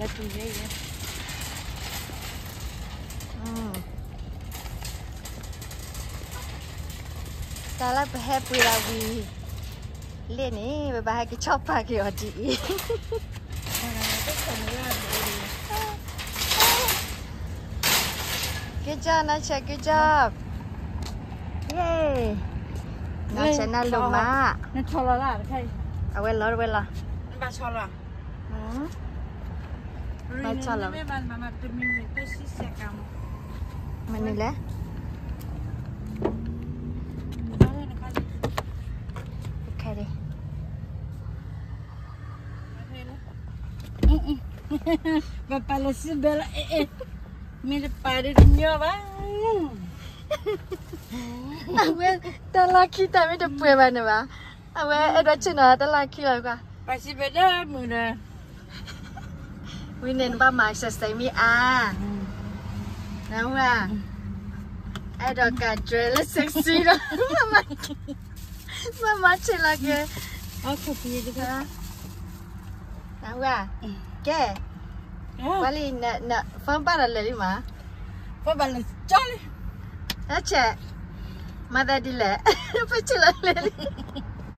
ယတူၢ်ယဲယဲ တၢ်လၢပဟဲပှ့ၤဒၣ်ဝံၤ လ့ၣ်န့ၣ် ပဘၣ်ဟဲက့ၤဆီၣ်ဖးက့ၤအီၤဒ်အံၤ Good job, Nacha, good job. Yay. Nacha နလိၣ်မး အဝဲလီၤ အဝဲလီၤ ဘၣ်ဆီၣ်လီၤ မနုၤလဲၣ် ခဲဒံး ပပာ်လၢစံဘဲလီၤ အဲ အဲ မ့ၢ်တပာ်ဒီးတညီဘၣ် အဝဲ တၢ်လီၢ်ခံတၢ်မ့ၢ်တပှဲၤဘၣ်န့ၣ်ဘၣ် အဝဲအဲၣ်ဒိးဆ့ၣ်နီၤတၢ်လီၢ်ခံလီၤကွၢ် ပှၤစံဘဲဒၣ်မုာ်ဒီး ဝံၤန့ၣ်နဘၣ်မၤ exercise မ့ၢ်အါ နဝဲ အဲၣ်ဒိးကးကြွဲလၢ sexy ဒီး မၤမၤဆ့ၣ်လီၤက့ၤ နဝဲ ကဲ ဝဲလံ န phone ဘၣ်ဒီးလဲၤလံမး phone ဘၣ်လဲၤကၠီလံ အဆဲး မၤသးဒ်လဲၣ် ပဆ့ၣ်လီၤလဲၤလံ